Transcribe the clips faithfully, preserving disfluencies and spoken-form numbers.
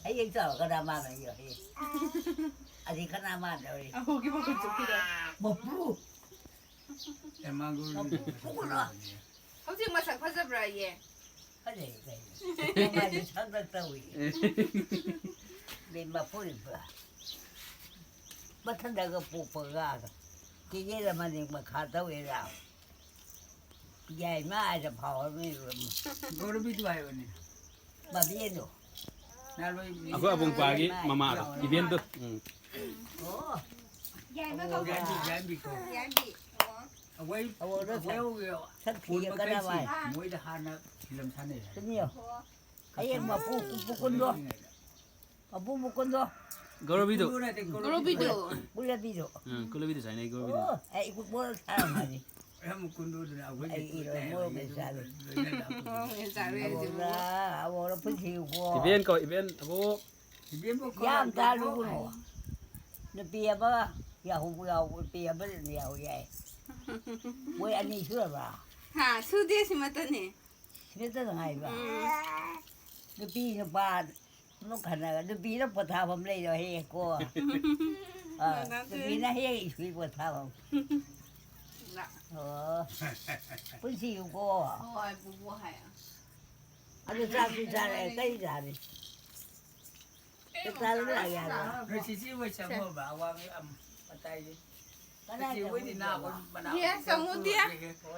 ꯍꯌꯦꯡ ꯆꯥꯎꯔꯒꯅ ꯃꯥꯅ ꯌꯣꯛꯏ꯫ ꯑꯗꯤ ꯀꯅꯥ ꯃꯥꯟꯗꯧꯔꯤ? ꯑꯍꯨꯝꯒꯤ ꯃꯈꯨꯠ ꯆꯨꯞꯄꯤꯗꯣ꯫ ꯃꯄꯨ꯫ ꯑꯦ, ꯃꯥꯡꯒꯣꯜ ꯃꯄꯨ ꯐꯨꯒꯠꯂꯣ꯫ ꯍꯧꯖꯤꯛ ꯃꯁꯛ ꯐꯖꯕ꯭ꯔꯥꯌꯦ? ꯐꯖꯩ ꯀꯩꯅꯣ꯫ ꯃꯃꯥꯏꯗꯤ ꯁꯪꯗꯛ ꯇꯧꯏ꯫ ꯃꯤ ꯃꯄꯨꯅꯤ ꯄꯨꯔꯥ꯫ ꯃꯊꯟꯗꯒ ꯄꯣꯛꯄꯒ ꯀꯦꯖꯦꯗ ꯃꯅꯤꯡ ꯃꯈꯥ ꯇꯧꯋꯦꯗ꯫ ꯌꯥꯏꯃ ꯍꯥꯏꯗ ꯐꯥꯎꯔꯝꯃꯤ꯫ ꯒꯧꯔꯕꯤꯗꯨ ꯍꯥꯏꯕꯅꯤ꯫ ꯃꯕꯦꯟꯗꯣ꯫ ꯅꯍꯥꯟꯋꯥꯏ ꯃꯤ ꯑꯩꯈꯣꯏ ꯑꯕꯨꯡꯄꯥꯒꯤ ꯃꯃꯥꯗꯣ, ꯏꯕꯦꯟꯗꯣ꯫ ꯎꯝ꯫ ꯑꯣ꯫ ꯌꯥꯏꯃ ꯀꯧꯕ꯭ꯔꯥ? ꯌꯥꯏꯃꯤ, ꯌꯥꯏꯃꯤ ꯀꯧ꯫ ꯌꯥꯏꯃꯤ꯫ ꯑꯣ꯫ ꯑꯩꯈꯣꯏ, ꯑꯕꯣꯛꯗꯣ ꯑꯩꯈꯣꯏ ꯁꯛ-, ꯍꯧꯒꯤ ꯁꯛ ꯊꯤꯌꯦ ꯈꯨꯟ ꯀꯅꯥ ꯃꯈꯩꯁꯤ ꯃꯥꯏ? ꯃꯣꯏꯗ ꯍꯥꯟꯅ ꯐꯤꯂꯝ ꯁꯥꯟꯅꯩ ꯍꯥꯏ꯫ ꯆꯨꯝꯃꯤꯌꯣ꯫ ꯍꯌꯦꯡ ꯃꯄꯨ ꯃꯀꯨꯟꯗꯣ꯫ ꯃꯄꯨ ꯃꯀꯨꯟꯗꯣ꯫ ꯒꯧꯔꯕꯤꯗꯣ꯫ ꯀꯨꯂꯕꯤꯗꯣ꯫ ꯎꯝ, ꯀꯨꯂꯕꯤꯗꯣ ꯁꯥꯏꯅꯩ, ꯒꯧꯔꯕꯤꯗꯣ꯫ ꯑꯣ, ꯑꯩ ꯃꯣꯔꯣꯛ ꯁꯥꯔꯝꯃꯅꯤ꯫ ꯑꯩ ꯃꯀꯨꯟꯗꯣ ꯑꯗꯨꯅ ꯑꯩꯈꯣꯏꯒꯤ ꯑꯩ ꯏꯔꯣ ꯃꯣꯔꯣꯛ ꯃꯦꯠ ꯆꯥꯔꯦ꯫ ꯂꯣꯏꯅ ꯂꯥꯛꯄꯗꯣ꯫ ꯃꯣꯔꯣꯛ ꯃꯦꯠ ꯆꯥꯔꯦ ꯍꯧꯖꯤꯛ꯫ ꯑꯕꯣꯛꯂ, ꯑꯕꯣꯛꯂ ꯄꯨꯟꯁꯤꯌꯨꯀꯣ꯫ ꯏꯕꯦꯟ ꯀꯧ, ꯏꯕꯦꯟ, ꯑꯕꯣꯛ꯫ ꯏꯕꯦꯟꯕꯨ ꯌꯥꯝ ꯀꯧꯔꯕ꯭ꯔꯣ? ꯇꯥꯜꯂꯨꯒꯅꯣ꯫ ꯅꯨꯄꯤ ꯑꯃ ꯌꯥꯍꯧ ꯌꯥꯎ-, ꯅꯨꯄꯤ ꯑꯃꯗꯅ ꯌꯥꯍꯧ ꯌꯥꯏ꯫ ꯃꯣꯏ ꯑꯅꯤ ꯁꯨꯔꯕ? ꯍꯥ, ꯁꯨꯗꯦ, ꯁꯤꯃꯇꯅꯦ꯫ ꯁꯤꯃꯇꯗ ꯉꯥꯏꯕ? ꯎꯝ꯫ ꯅꯨꯄꯤ ꯅꯨꯄꯥ ꯑꯃꯨꯛ ꯈꯟꯅꯔꯒ, ꯅꯨꯄꯤꯅ ꯄꯣꯊꯥꯐꯝ ꯂꯩꯔꯣꯏ ꯍꯌꯦꯡꯀꯣ꯫ ꯑꯥ, ꯅꯨꯄꯤꯅ ꯍꯌꯦꯡ ꯏꯁꯨꯒꯤ ꯄꯣꯊꯥꯐꯝ꯫ ꯑꯣ꯫ ꯄꯨꯟꯁꯤꯌꯨꯀꯣ꯫ ꯍꯣꯏ, ꯄꯨꯄꯨ ꯍꯥꯏꯌꯣ꯫ ꯑꯗꯨ ꯆꯥꯛꯁꯨ ꯆꯥꯔꯦ, ꯀꯩ ꯆꯥꯔꯤ? ꯆꯥꯛ ꯆꯥꯔꯨꯕ ꯌꯥꯗ꯭ꯔꯣ? ꯅꯣꯏ ꯆꯤꯆꯦ ꯍꯣꯏ ꯆꯪꯉꯨꯔꯕ? ꯑꯋꯥꯡ, ꯑꯝ, ꯃꯇꯥꯏꯒꯤ꯫ ꯀꯅꯥ ꯆꯤꯆꯦ ꯍꯣꯏꯗꯤ ꯆꯪꯉꯨꯗ꯭ꯔꯣ? ꯅꯥ ꯑꯩꯈꯣꯏ ꯃꯅꯥꯛ ꯏꯍꯦ, ꯆꯪꯉꯨꯗꯦ꯫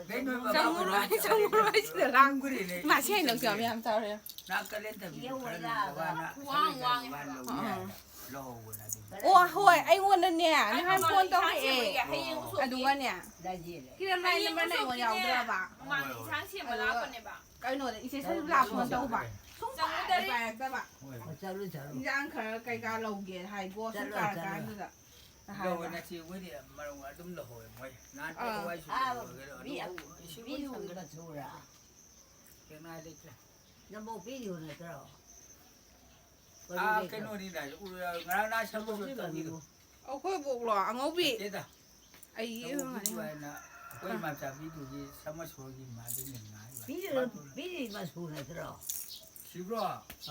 ꯀꯩ ꯅꯣꯏ ꯕꯕꯥ ꯆꯪꯉꯨꯔꯣꯏ, ꯍꯣꯏ? ꯆꯪꯉꯨꯔꯣꯏ, ꯁꯤꯗ ꯂꯥꯡ-, ꯈꯪꯗ꯭ꯔꯦꯅꯦ꯫ ꯃꯥ ꯁꯤ ꯍꯩꯅꯧꯁꯦ ꯌꯥꯝ ꯌꯥꯝ ꯆꯥꯎꯔꯦ꯫ ꯅꯥ ꯀꯥꯂꯦꯟ ꯊꯕꯤ ꯈꯔ ꯅꯪ ꯕꯕꯥꯅ ꯋꯥꯡ ꯋꯥꯡꯉꯦ꯫ ꯂꯧꯍꯧꯕꯅ ꯑꯗꯨꯝ ꯑꯥ꯫ ꯌꯥꯏ꯫ ꯂꯧꯍꯧꯕꯅ ꯑꯗꯨꯝ꯫ ꯑꯣ, ꯍꯣꯏ, ꯑꯩꯉꯣꯟꯗꯅꯦ, ꯅꯍꯥꯟ ꯐꯣꯟ ꯇꯧꯔꯛꯑꯦ꯫ ꯍꯌꯦꯡ ꯎꯁꯣꯞꯀꯤ꯫ ꯑꯗꯨꯒꯅꯦ, ꯂꯥꯏꯖꯦꯜ꯫ ꯀꯤꯔꯟ ꯂꯥꯏ ꯍꯌꯦꯡ ꯅꯝꯕꯔꯅ ꯑꯩꯉꯣꯟꯗ ꯎꯁꯣꯞꯀꯤꯅꯦ꯫ ꯌꯥꯎꯗ꯭ꯔꯕ꯫ ꯃꯃꯥꯡꯗ ꯏꯟꯁꯥꯡ ꯁꯦꯝꯕ ꯑꯗꯨꯒ ꯂꯥꯛꯄꯅꯦꯕ꯫ ꯀꯩꯅꯣꯗ ꯏꯆꯦ ꯁꯟꯖꯨꯂꯥ ꯐꯣꯟ ꯇꯧꯕ꯫ ꯁꯨꯡꯄꯥꯏ ꯆꯪꯉꯨꯗꯔꯤ꯫ ꯄꯥꯏꯔꯛꯇꯕ꯫ ꯍꯣꯏ, ꯍꯣꯏ꯫ ꯆꯠꯂꯨ, ꯆꯠꯂꯨ꯫ ꯏꯟꯖꯥꯡ ꯈꯔ ꯀꯩꯀꯥ ꯂꯧꯒꯦ ꯍꯥꯏ, ꯒꯣꯁ ꯆꯠꯂꯨ, ꯆꯠꯂꯨ꯫ ꯀꯥꯔꯀꯥꯟꯗꯨꯗ꯫ ꯂꯧꯋꯦ, ꯅꯍꯥꯟ ꯅꯆꯦ ꯍꯣꯏꯗꯤ ꯃꯔꯛ ꯑꯗꯨꯝ ꯂꯧꯍꯧꯋꯦ ꯃꯣꯏ꯫ ꯅꯍꯥꯟ ꯑꯥ꯫ ꯍꯋꯥꯏꯁꯨ ꯑꯥ, ꯂꯧꯍꯧꯔꯒꯦ, ꯑꯗꯨ ꯕꯤ-, ꯏꯁꯤꯡ ꯕꯤꯖꯨ ꯍꯣꯏ ꯁꯪꯒ-, ꯃꯆꯨꯔꯥ? ꯀꯦꯅꯥ ꯂꯩꯇ꯭ꯔꯦ꯫ ꯅꯕꯣꯛ ꯕꯤꯖꯨ ꯅꯠꯇ꯭ꯔꯣ? ꯑꯥ, ꯀꯩꯅꯣꯅꯤꯗ, ꯎ-, ꯉꯔꯥꯡ ꯅꯍꯥꯟ ꯁꯪꯒꯣꯝ ꯅꯕꯣꯛ ꯇꯧꯕꯤꯗꯣ꯫ ꯕꯤꯖꯨ꯫ ꯑꯩꯈꯣꯏ ꯕꯣꯛꯂꯣ ꯑꯉꯧꯕꯤ? ꯅꯠꯇꯦꯗ꯫ ꯑꯩꯒꯤ ꯇꯧꯕꯤꯗꯨ ꯑꯣꯏꯔꯝꯒꯅꯤ꯫ ꯍꯥꯏꯅ ꯑꯩꯈꯣꯏ ꯑꯥ꯫ ꯏꯃꯥꯆꯥꯕꯤꯗꯨꯒꯤ ꯁꯃꯁꯣꯔꯒꯤ ꯃꯥꯗꯨꯅꯤ ꯉꯥꯏꯕ꯫ ꯄꯤꯔꯤ-, ꯄꯤꯔꯤ ꯃꯆꯨ ꯅꯠꯇ꯭ꯔꯣ? ꯏꯕ꯭ꯔꯣ?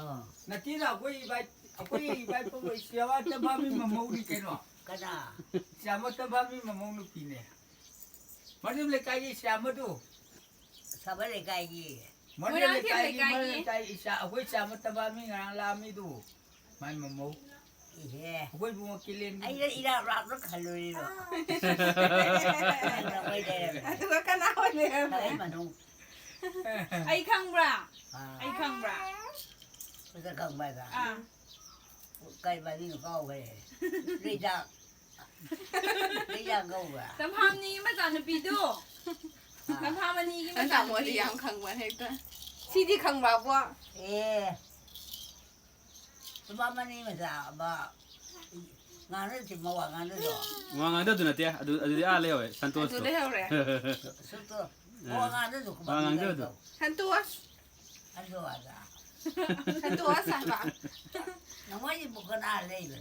ꯑꯥ꯫ ꯅꯠꯇꯦꯗ, ꯑꯩꯈꯣꯏ ꯏꯕꯥꯏ, ꯑꯩꯈꯣꯏ ꯏꯕꯥꯏ ꯄꯣꯛꯄ ꯁꯤꯌꯥꯃꯠꯇ ꯐꯥꯝꯒꯤ ꯃꯃꯧꯅꯤ ꯀꯩꯅꯣ꯫ ꯀꯅꯥ? ꯁꯤꯌꯥꯃꯠꯇ ꯐꯥꯝꯒꯤ ꯃꯃꯧ ꯅꯨꯄꯤꯅꯦ꯫ ꯃꯅꯤꯡ ꯂꯩꯀꯥꯏꯒꯤ ꯁꯤꯌꯥꯃꯠꯇꯨ꯫ ꯁꯥꯕ ꯂꯩꯀꯥꯏꯒꯤ꯫ ꯃꯅꯤꯡ ꯃꯣꯏꯔꯥꯡꯊꯦꯝ ꯂꯩꯀꯥꯏꯒꯤ, ꯂꯩꯀꯥꯏꯒꯤ꯫ ꯃꯅꯤꯡ ꯂꯩꯀꯥꯏ ꯏꯆꯥ, ꯑꯩꯈꯣꯏ ꯁꯤꯌꯥꯃꯠꯇ ꯐꯥꯝꯒꯤ ꯉꯔꯥꯡ ꯂꯥꯛꯑꯝꯃꯤꯗꯨ꯫ ꯃꯥꯏ ꯃꯃꯧ꯫ ꯏꯍꯦ꯫ ꯑꯩꯈꯣꯏ ꯏꯕꯨꯡꯉꯣ ꯀꯤꯂꯦꯟꯒꯤ꯫ ꯑꯩꯅ ꯏꯔꯥꯞ ꯔꯥꯞꯅ ꯈꯜꯂꯨꯔꯤꯕ꯫ ꯑꯗꯨꯒ ꯀꯅꯥ ꯑꯣꯏ ꯂꯩꯔꯝꯃꯦ? ꯊꯥꯏ ꯃꯅꯨꯡ꯫ ꯑꯩ ꯈꯪꯕ꯭ꯔꯥ? ꯑꯥ꯫ ꯑꯩ ꯈꯪꯕ꯭ꯔꯥ? ꯃꯁꯛ ꯈꯪꯕ ꯍꯥꯏꯕ? ꯑꯥ꯫ ꯀꯩ ꯃꯃꯤꯡ ꯀꯥꯎꯈ꯭ꯔꯦ꯫ ꯂꯩꯖꯥꯛ꯫ ꯂꯩꯖꯥꯛ ꯀꯧꯕ꯭ꯔꯥ? ꯇꯝꯐꯥꯝꯅꯤꯒꯤ ꯃꯆꯥꯅꯨꯄꯤꯗꯣ꯫ ꯑꯥ꯫ ꯇꯝꯐꯥꯝ ꯑꯅꯤꯒꯤ ꯅꯪ ꯇꯥꯃꯣꯗꯤ ꯃꯆꯥꯅꯨꯄꯤ꯫ ꯌꯥꯝ ꯈꯪꯕꯅꯦ ꯍꯦꯛꯇ꯫ ꯁꯤꯗꯤ ꯈꯪꯕ꯭ꯔꯥꯕꯣ? ꯑꯦ꯫ ꯇꯝꯐꯥꯝ ꯑꯅꯤ ꯃꯆꯥ ꯑꯃ ꯉꯥꯡꯅꯗꯤ ꯃꯋꯥ ꯉꯥꯡꯅꯗꯣ꯫ ꯃꯋꯥ ꯉꯥꯡꯅꯗꯨ ꯅꯠꯇꯦ꯫ ꯑꯗꯨ, ꯑꯗꯨꯗꯤ ꯑꯥ ꯂꯩꯍꯧꯔꯦ, ꯁꯟꯇꯣꯁꯇꯣ꯫ ꯑꯗꯨ ꯂꯩꯍꯧꯔꯦ꯫ ꯁꯨꯛꯇꯣ꯫ ꯑꯥ꯫ ꯃꯋꯥ ꯉꯥꯡꯅꯗꯨ ꯃꯋꯥ ꯀꯃꯥꯏꯅ ꯉꯥꯡꯅꯗꯨ꯫ ꯇꯧꯔꯤꯅꯣ? ꯁꯟꯇꯣꯁ꯫ ꯑꯗꯨ ꯑꯗꯥ꯫ ꯁꯟꯇꯣꯁ ꯍꯥꯏꯕ꯫ ꯅꯃꯣꯏꯒꯤ ꯄꯨꯈꯣꯟ ꯑꯥ ꯂꯩꯕꯅꯦ꯫